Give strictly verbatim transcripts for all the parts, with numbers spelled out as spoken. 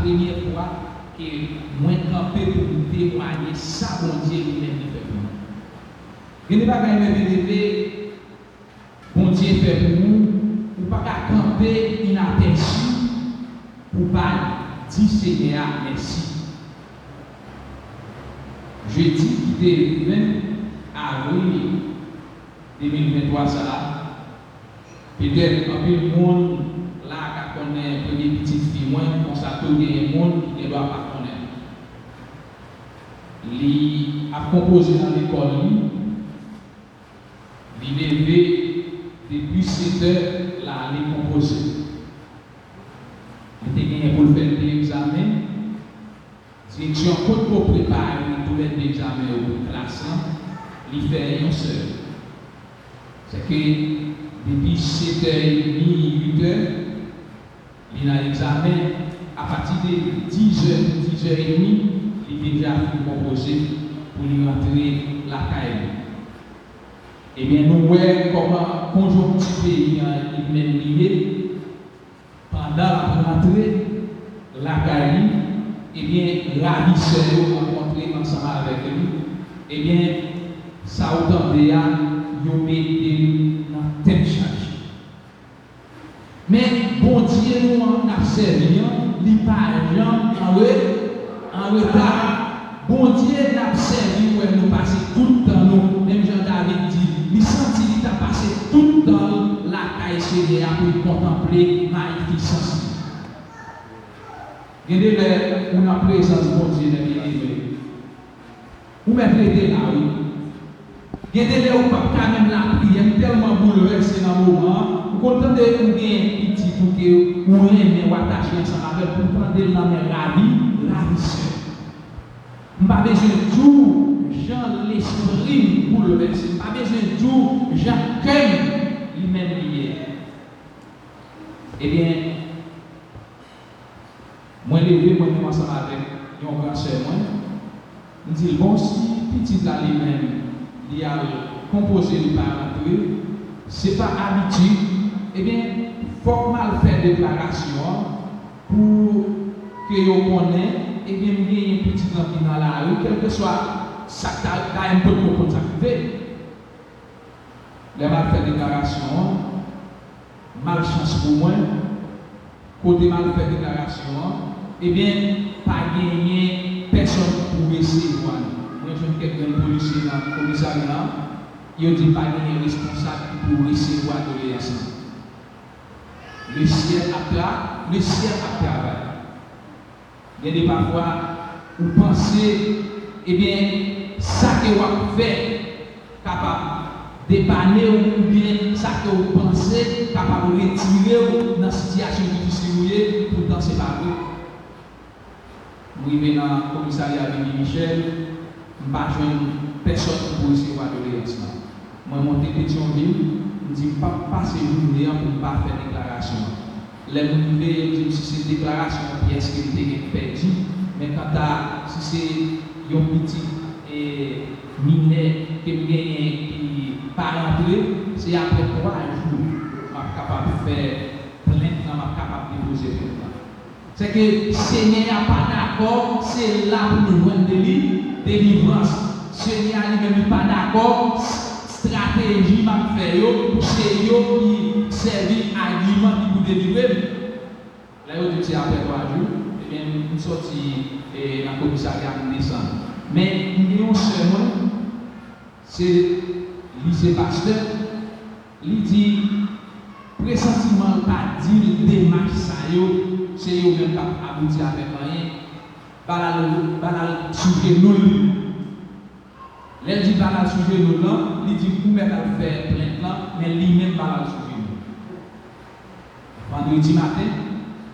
Premyè fwa ke mwen kanpe pou m temwaye sa Bondye li menm li fè pou mwen. Gen de bagay mwen vin leve Bondye fè pou ou, ou pa ka kanpe inapèsi pou pa di Senyè a mèsi. Jedi ki te ven avril de mil venntwa sa a, petèt anpil moun la ka konnen premye pitit fi mwen, konsa tou genyen moun ki gendwa pa konnen. Li ap konpoze nan lekòl li, li leve depi sèt è l ale konpoze. Li te genyen pou l fè de egzamen. Direksyon an potko prepare tou lè de egzamen yo pou klas lan, li fè yon sèl. Sèke depi sèt è edmi, uit è, li nan egzamen. Apati de diz è pou diz è edmi, li deja fin konpoze pou li rantre lakay li. Ebyen, nou wè kòman konjonkti peyi an li menm li ye. Pandan l ap rantre lakay li, ebyen, ravisè yo rankontre ansanm avèk li. Ebyen, sa w tande a, yo mete l nan tèt chaje. Men, Bondye nou an n ap sèvi an, li pa janm an re-, an reta. Bondye n ap sèvi, wè nou pase tout tan nou, menm jan David di, li santi li ta pase tout tan l lakay Senyè a pou l kontanple mayifisans li. Gen de lè ou nan prezans Bondye, men byeneme, ou mèt rete la, wi. Gen de lè ou p ap ka menm lapriyè, m tèlman boulvèse nan moman an. Ou konn tande ou gen pitit ou ke ou renmen, ou atache ansanm avè l, pou w tande l nan men ravi, ravisè. M pa bezwen di w jan lespri m boulvèse, m pa bezwen di w jan kè m li menm li ye. Ebyen, mwen leve, mwen menm ansanm avèk yon gran sè mwen, m di l, bon, si pitit la li menm, li al konpoze, li pa rantre, se pa abitid, ebyen, fòk m al fè deklarasyon an pou ke yo konnen, ebyen, m genyen pitit lan ki nan lari, kèlkeswa sa k ta, dayè m potko konn sa k rive. Lè m al fè deklarasyon an, malchans pou mwen, kote m al fè deklarasyon an, ebyen, pa genyen pèsòn pou resevwa nou. Mwen jwenn kèk grenn polisye nan komisarya an, yo di pa genyen responsab ki pou resevwa doleyans lan. Le syèl ap tra-, le syèl ap travay. Gen de pafwa, ou panse, ebyen, sa ke w ap fè kapab depane w, oubyen sa ke w panse kapab retire w nan sitiyasyon difisil ou ye, poutan se pa vre. M rive nan komisarya Bibi Michèl, m pa jwenn pèsòn ki pou resevwa doleyans lan. Mwen monte Petyonvil, m di m p ap pase jounen an pou m pa fè deklarasyon an. Lè m rive, yo di m si se deklarasyon yon pyès ke m te gen pèdi, men kanta si se yon pitit, e, minè ke m genyen ki pa rantre, se apre twa jou m ap kapab fè plent lan, m ap kapab depoze plent lan. Se ke Senyè a pa dakò, se la pou nou jwenn deli-, delivrans. Senyè a li menm li pa dakò, s-, estrateji m ap fè yo, pou se yo ki sèvi agiman ki pou delivre m. Lè yo di m se apre twa jou, ebyen, m sòti, e, nan komisarya, m desann. Men, m gen yon sè mwen, se, li se pastè, li di, presantiman l pa di l demach sa yo, se yo menm k ap abouti avèk anyen, ba l al, ba l al sou jenou l li menm. Lè l di ba l al sou jenou l lan, li di ou mèt al fè plent lan, men li menm ba l al sou jenou l. Vandredi maten,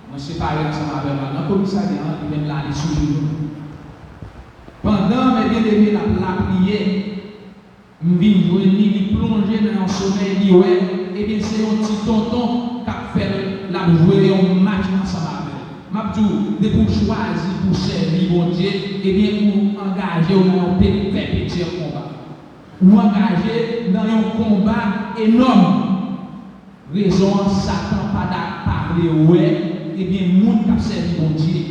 mwen separe ansanm avè l, m al nan komisarya an, li menm l ale sou jenou l. Pandan, men byeneme, l ap lapriyè, m vin jwenn li, li plonje nan yon somèy, li wè, ebyen, se yon ti tonton k ap fè l, l ap jwe yon match ansanm avè l. M ap di w, depi w chwazi pou w sèvi Bondye, ebyen, ou angaje w nan yon pe-, pèpetyèl konba. Ou angaje nan yon konba enòm. Rezon an, Satan pa da-, pa vle wè, ebyen, moun k ap sèvi Bondye.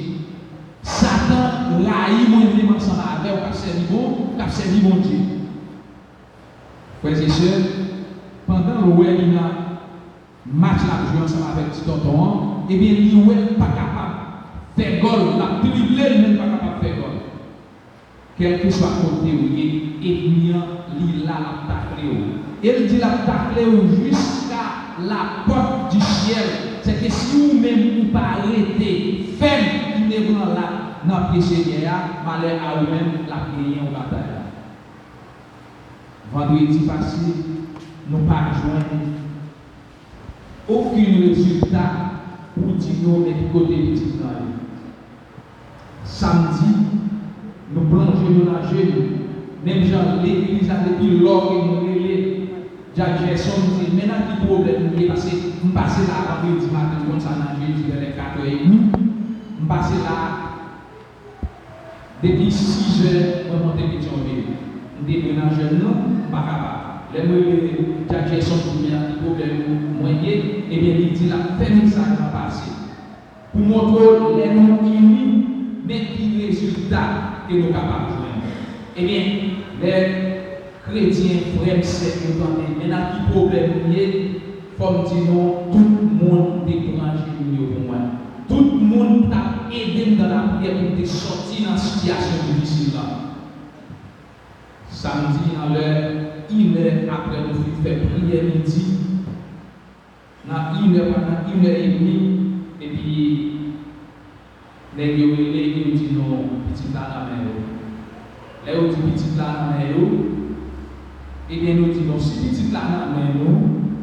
sèvi bon, k ap sèvi Bondye. Frè e sè, pandan l wè li nan match l ap jwe ansanm avèk ti tonton an, ebyen, li wè l pa kapab fè gòl, l ap drible l, men l pa kapab fè gòl. Kèlkeswa kote w ye, ènmi an, li la, l ap takle w. E l di l ap takle w jiska lapòt di syèl. Sèke si ou menm ou pa rete fèm, inebranlab nan pye Senyè a, malè a ou menm, l ap genyen w batay la. Vandredi pase, nou pa jwenn okenn rezilta pou di nou men ki kote pitit lan ye. Samdi, nou plonje nou nan je nou. Menm jan legliz la, depi lò ke nou rele Jack Gerson, m di, "Men nan ki pwoblèm nou ye?" Paske m pase la vandredi maten, m konn sa nan jedi, vè lè katè edmi. M pase la depi sizè, mwen monte Petyonvil. M te dwe nan jèn nan, m pa kapab. Lè m rele Jack Gerson pou di, "Men nan ki pwoblèm mwen ye?" Ebyen, li di l ap fè mesaj lan pase. Pou montre w, lè nou ini, men ki rezilta ke nou kapab jwenn. Ebyen, lè kretyen, frè m, sè m yo tande, men nan ki pwoblèm nou ye, fò m di nou, tout moun te pran jenou yo pou mwen. Tout moun t ap ede m nan lapriyè pou m te sòti nan sitiyasyon difisil lan. Samdi, nan lè inè, apre nou fin fè priyè midi, nan inè, pandan inè edmi, epi nèg yo rele, yo di nou, "Pitit la nan men yo." Lè yo di, "Pitit la nan men yo," ebyen, nou di, "Bon, si pitit la nan men nou,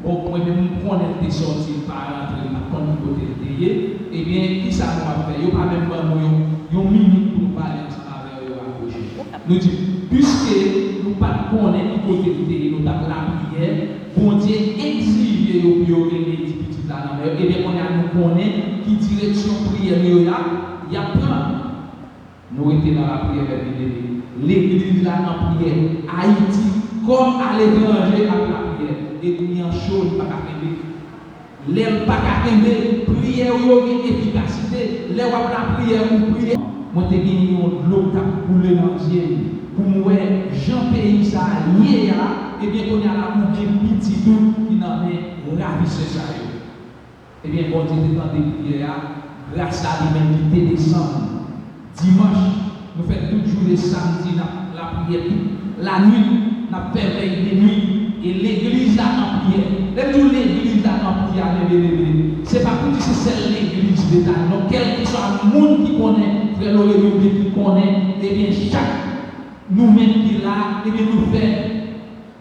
bon, mwen menm, m konnen l te sòti, l pa rantre, m pa konn ki kote l te ye, ebyen, kisa nou ap fè?" Yo pa menm ban nou yon, yon minit pou nou pale ansanm avè yo, yo rapwoche. Nou di, "Piske nou pa t konnen ki kote l te ye, nou t ap lapriyè, Bondye egzije yo pou yo rele, di pitit la nan men yo, ebyen, kounye a nou konnen ki direksyon priyè nou yo y ap, y ap pran." Nou rete nan lapriyè, lè vin leve. Legliz la nan priyè. Ayiti, kòm aletranje, ap lapriyè. Edmi an cho, li pa ka kenbe. Lè l pa ka kenbe, priyè w yo gen efikasite. Lè w ap lapriyè, ou priye. Mwen te gen yon dlo k t ap koule nan zye m pou m wè jan peyi sa a ye a, ebyen, kounye a la, ou gen pitit ou ki nan men ravisè sa yo. Ebyen, Bondye te tande priyè a, gras a li menm, li te desann. Dimanch, nou fè tout jounen samdi, n ap lapriyè tout lannuit, n ap fè vèy de nuit, e legliz la an priyè. Lè m di w legliz la an priyè, men byeneme, se pa pou di se sèl legliz Bètani, non, kèlkeswa moun ki konnen frè Lorel oubyen ki konnen, ebyen, chak nou menm ki la, ebyen, nou fè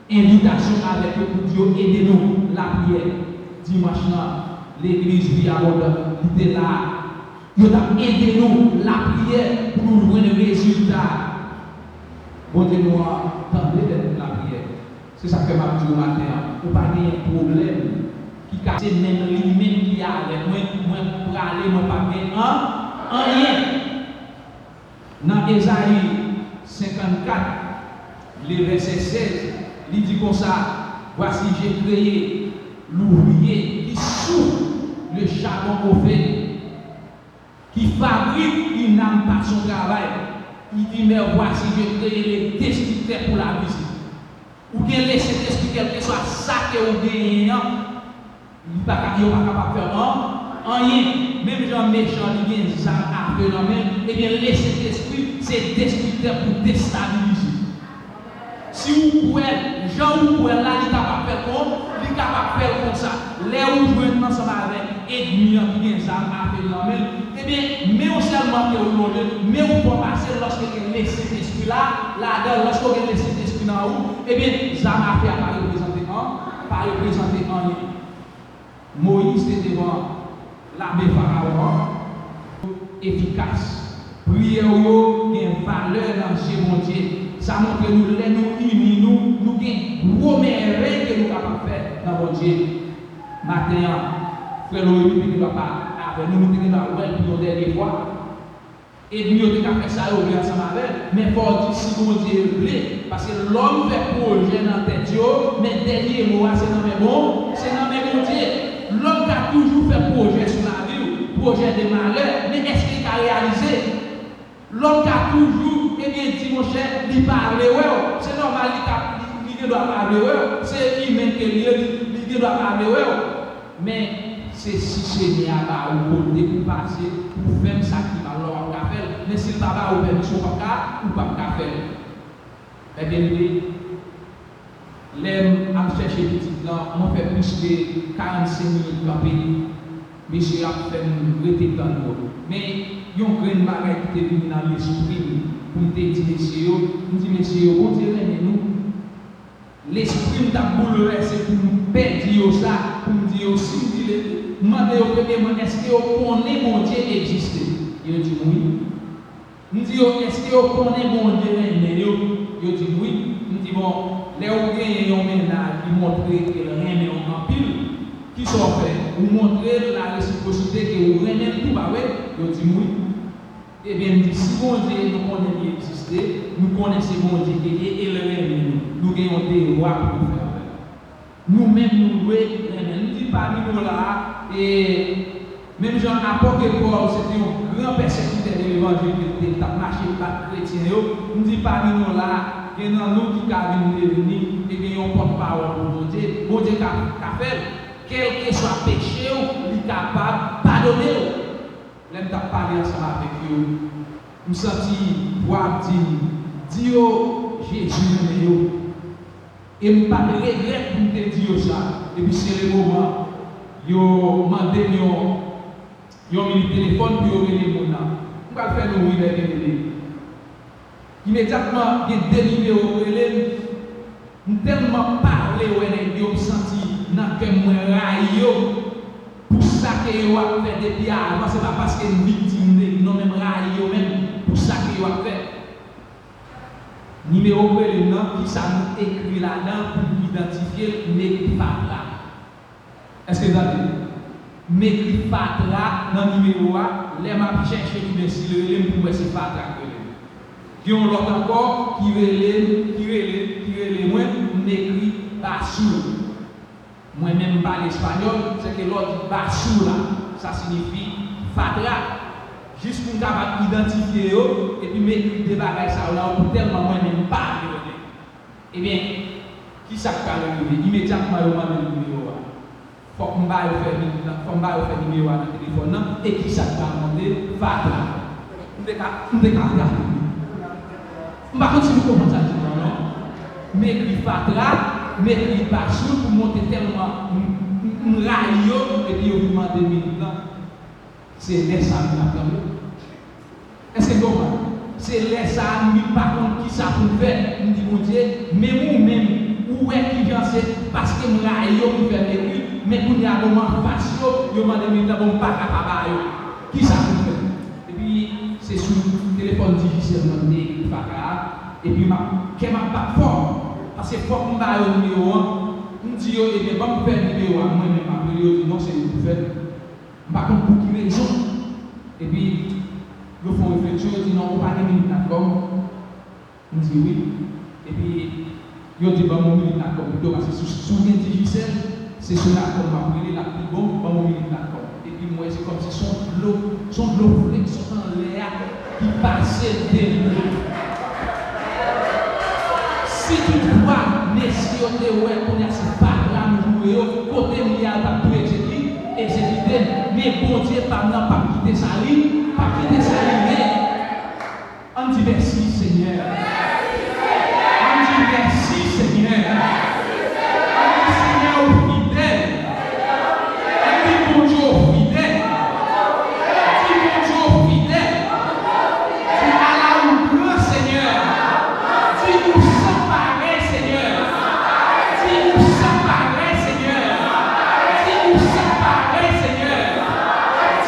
envitasyon avèk yo pou di yo ede nou lapriyè. Dimanch lan, legliz Vi Abondan, li te la. Yo t ap ede nou lapriyè pou nou jwenn rezilta. Bondye nou an tande lè nou lapriyè. Se sa k fè m ap di w maten an, ou pa gen pwoblèm ki ka, se menm li menm ki avèk mwen, mwen prale, mwen p ap gen an, anyen. Nan Ezayi senkannkat, le vèsè sèz, li di konsa, "Voici, j'ai créé l'ouvrier qui souffle le charbon au feu, qui fabrique une âme par son travail." Il dit, "Mais voici, j'ai créé le destructeur pour la visite." Ou gen Lesentespri, kèlkeswa sa ke ou genyen an, li pa ka, yo pa kapab fè an, anyen. Menm jan mechan li gen zam afe nan men l, ebyen, Lesentespri se destriktè pou destabilize. Si ou kwè l, jan ou kwè l la, li kapab fè l kon, li kapab fè l konsa. Lè ou jwenn ansanm avèk ènmi an ki gen zam afe nan men l, ebyen, men w sèlman ke ou lonje, men w fò pase l lòske gen Lesentespri la, ladan l, lòske w gen Lesentespri nan ou, ebyen, zam afe a pa reprezante an, pa reprezante anyen. Moyiz te devan lame Farawon an, efikas. Priyè w yo gen valè nan zye Bondye. Sa montre nou lè nou ini nou, nou gen gwo mèvèy ke nou kapab fè nan Bondye. Maten an, frè Loemi te gen dwa pa avè nou, nou te gen dwa wè l pou yon dènye fwa. Ènmi yo te ka fè sa yo vle ansanm avè l, men fò w di si Bondye vle, paske lòm fè pwojè nan tèt yo, men dènye mo a se nan men Bon, se nan men Bondye. Lòm ka toujou fè pwojè sou lavi w, pwojè de malè, men èske l ka reyalize? Lòm ka toujou, ebyen, gen di, monchè, li pa vle wè w. Se nòmal, li ka, li, li gen dwa pa vle wè w. Se imen ke li ye, li, li gen dwa pa vle wè w. Men, se si Senyè a ba ou kote pou pase, pou fè m sa ki mal la, w ap ka fè l. Men si l pa ba ou pèmisyon, w p ap ka, ou p ap ka fè l. Mè byeneme, lè m al chèche pitit lan, mwen fè plis ke karannsenk minit kanpe. Mesye ap fè m rete tann yo. Men, yon grenn bagay ki te vini nan lespri m pou m te di mesye yo, m di mesye yo, Bondye renmen nou. Lespri m t ap boulvèse pou m pèdi yo sa, pou m di yo, si m di le, m mande yo premyèman, èske yo konnen Bondye egziste? Yo di m wi. M di yo, èske yo konnen Bondye renmen yo? Yo di m wi. M di, bon, lè ou genyen yon mennaj ki montre ke l renmen w anpil, kisa w fè? Ou montre l la resipwosite ke ou renmen l tou, pa vre? Yo di m wi. Ebyen, m di, si Bondye, nou konnen li egziste, nou konnen se Bondye ke l ye e l renmen nou, nou gen yon devwa pou nou fè avè l. Nou menm, nou dwe renmen l. M di pami nou la a, e menm jan apot Pòl, se te yon gran pèsekitè de levanjil ke l te, l t ap mache bat kretyen yo. M di pami nou la a, gen nan nou ki ka vin devni, ebyen, yon pòtpawòl pou Bondye. Bondye ka, ka fè l. Kèlkeswa peche w, li kapab padone w. Lè m t ap pale ansanm avèk yo, m santi vwa ap di m, di yo Jezi renmen yo. E m pa t regrèt pou m te di yo sa. Epi se le moman yo mande m yon, yon minit telefòn pou yo rele moun nan. M pral fè nou ri lè yo rele. Imedyatman, gen de nimewo k rele m. M tèlman pa vle wè nèg yo, m santi nan kè m mwen rayi yo pou sa ke yo ap fè depi avan. Se pa paske m viktim de, non, men m rayi yo menm pou sa ke yo ap fè. Nimewo k rele m nan, kisa nou ekri ladan pou m idantifye l, m ekri fatra. Èske n tande? M ekri fatra nan nimewo a, lè m ap chèche li, men si l rele m pou m wè se fatra k rele m. Gen yon lòt ankò ki rele m, ki rele, ki rele mwen, m ekri basura. Mwen menm m pale espanyòl, sèke lè w di basura, sa siyifi fatra. Jis pou m kapab idantifye yo, epi m ekri de bagay sa yo la, pou tèlman mwen menm m pa vle wè nèg. Ebyen, kisa k pral rive? Imedyatman yo mande m nimewo a. Fòk m ba yo fè minit lan, fòk m ba yo fè nimewo a nan telefòn nan, e kisa k pral monte? Fatra. M te ka, m te ka gade. M pa konn si nou konprann sa m di la non. M ekri fatra, m ekri basura pou monte tèlman m, m, m rayi yo, epi yo vin mande minit lan. Se lè sa a m ap tann yo. Èske n konprann? Se lè sa a, m pa konn kisa pou m fè. M di Bondye, menm ou menm, ou wè kijan se paske m rayi yo pou fè m ekri, men kounye a bon m anfas yo, yo mande m ekri, bon m pa ka pa ba yo. Kisa pou m fè? Epi se sou telefòn Digicel mwen m te ekri fatra a, epi m ap, kè m ap bat fò, paske fòk m ba yo nimewo an. M di yo, ebyen, ban m fè nimewo a, mwen menm m ap rele yo, di non, se ou pou fè l. M pa konn pou ki rezon. Epi, yo fè yon refleksyon, yo di, "Non, ou pa gen minit natcom?" M di, "Wi." Epi, yo di, "Ban m yon minit natcom pito, paske si, si w gen Digicel, se sou natcom m ap rele, l ap pi bon, ban m yon minit natcom." Epi, m wè se kòmsi se yon dlo, se yon dlo fre k sot anlè a ki pase de mwen. Si toutfwa, mesye yo te wè, kounye a se fatra nou joure yo, kote m ye a, yo t ap tou egzeki-, egzekite m. Men Bondye pa m nan p ap kite sa li, p ap kite sa li ye. Ann di mèsi, Senyè. Ann di mèsi, Senyè. Ann di, Senyè, ou fidèl. Ann di, Bondye, ou fidèl. Di, Bondye, ou fidèl. Di, ala ou gran, Senyè. Di, ou san parèy, Senyè. Di, ou san parèy, Senyè. Di, ou san parèy, Senyè.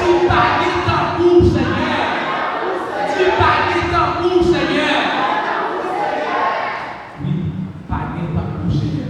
Di, pa gen tankou w, Senyè. Di, pa gen tankou w, Senyè. Wi, pa gen tankou w, Senyè.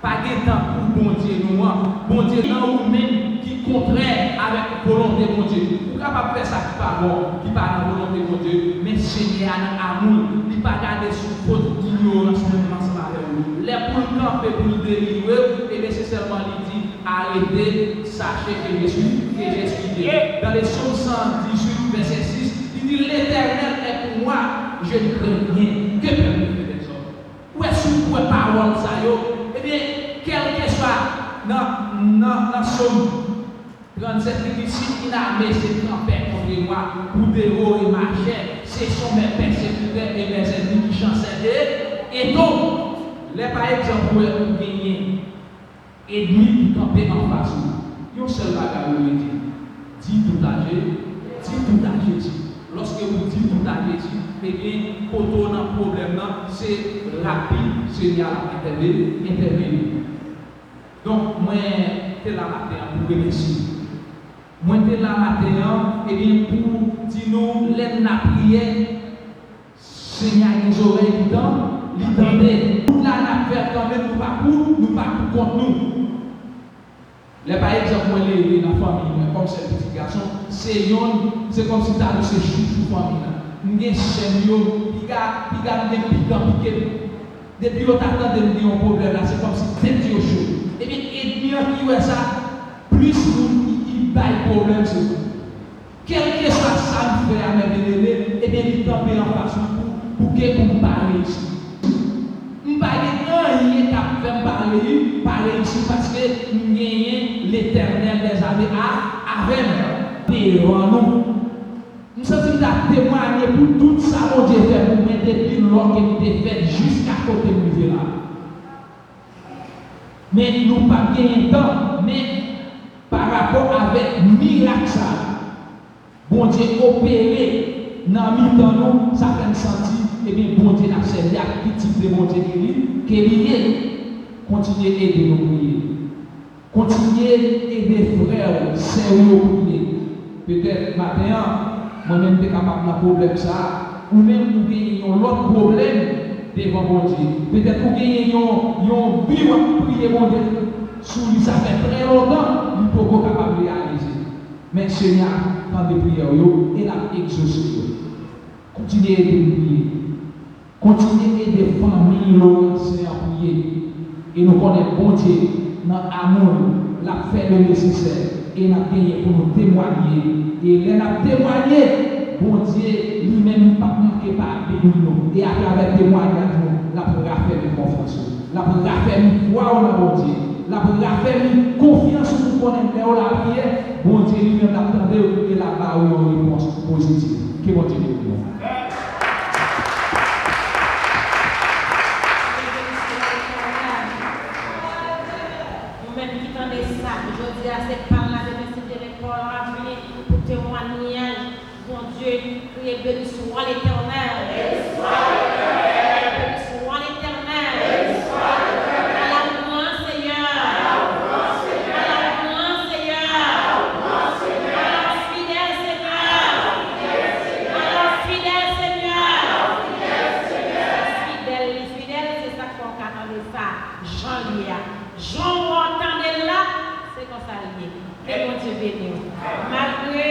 Pa gen tankou Bondye nou an. Bondye nan ou menm ki kontrè avèk volonte Bondye. Ou kapab fè sa ki pa bon, ki pa nan volonte Bondye, men Senyè a nan amou l, li pa gade sou fot, inyorans menm ansanm avè w. Lè pou l kanpe, pou l delivre w, ebyen se sèlman li di, arrêtez, sachez que je suis, que je suis Dieu. Dans le psaume cent dix-huit, verset six, li di, L'Éternel est pour moi, Je ne crains rien, que peuvent me faire les hommes. Ou wè, si w kwè pawòl sa yo, ebyen, kèlkeswa nan, nan, nan Sòm trannsèt li di, si une armée se camper contre moi pour dévorer ma chair, ce sont mes persécuteurs et mes ennemis qui chancellent et, et donc, lè pa egzanp ou wè ou genyen ènmi ki kanpe anfas ou, yon sèl bagay ou dwe di, di tout a Je, di tout a Jezi. Lòske ou di tout a Jezi, ebyen, kote w nan pwoblèm nan, se rapid Senyè a ap entèveni, entèveni. Donk, mwen te la maten an pou remèsye. Mwen te la maten an, ebyen, pou di nou, lè n nan priyè, Senyè a gen zòrèy li tan, li tande. Tout la n ap fè kanmenm, nou pa pou, nou pa pou kont nou. Lè pa egzanp, mwen leve nan fanmi mwen kòm sèl pitit gason, se yonn, se kòmsi m ta di se chouchou fanmi an. M gen sè m yo, piga, piga m gen pikan pike m. Depi yo ta tande m gen yon pwoblèm la, se kòmsi tèt yo cho. Ebyen, ènmi an ki wè sa, plis moun ki, ki bay pwoblèm se mwen. Kèlkeswa sa m fè a, mè byeneme, ebyen, li kanpe anfas mwen pou, pou ke pou m pa reyisi. M pa gen anyen k ap fè m pa reyi-, pa reyisi, paske m genyen Letènèl dèzame a, avè m, devan nou. M santi m ta temwanye pou tout sa Bondye fè pou mwen depi lò ke m te fèt jiska kote m rive la. Men nou p ap genyen tan, men pa rapò avèk mirak sa a, Bondye opere nan mitan nou, sa fè n santi, ebyen, Bondye n ap sèvi a, ki tip de Bondye ke li, ke li ye. Kontinye ede nou priye. Kontinye ede frè w, sè w yo priye. Petèt maten an, mwen menm te kapab nan pwoblèm sa a. Ou menm ou genyen yon lòt pwoblèm devan Bondye. Petèt ou genyen yon, yon bi w ap priye Bondye sou li, sa fè trè lontan, li poko kapab reyalize. Men Senyè a tande priyè w yo e l ap egzose yo. Kontinye ede m priye. Kontinye ede fanmi Loransen an priye. E nou konnen Bondye, nan amou l, l ap fè le nesesè. E n ap genyen pou nou temwanye. E lè n ap temwanye, Bondye, li menm, li p ap manke pa beni nou. E atravè temwayaj nou, l ap rafèmi konfyans ou. L ap rafèmi fwa w nan Bondye. L ap rafèmi konfyans ou pou konnen lè w lapriyè, Bondye li menm l ap tande w e l ap ba ou yon repons pozitif. Ke Bondye beni w. Ou menm ki tande sa, jodi a se pa l la demen, se demen pa w la vini pou temwanyaj. Bondye, kriye, béni soit l'Éternel. Béni soit l'Éternel. Béni soit l'Éternel. Béni soit l'Éternel. À la louange, Seigneur. À la louange, Seigneur. À la louange, Seigneur. À la louange, Seigneur. Alors fidèle, Seigneur. Alors fidèle, Seigneur. Alors fidèle, Seigneur. Fidèl, li fidèl, se sa k fè w ka tande sa. Jan l ye a. Jan w tande l la, se konsa l ye. Ke Bondye beni w. Malgre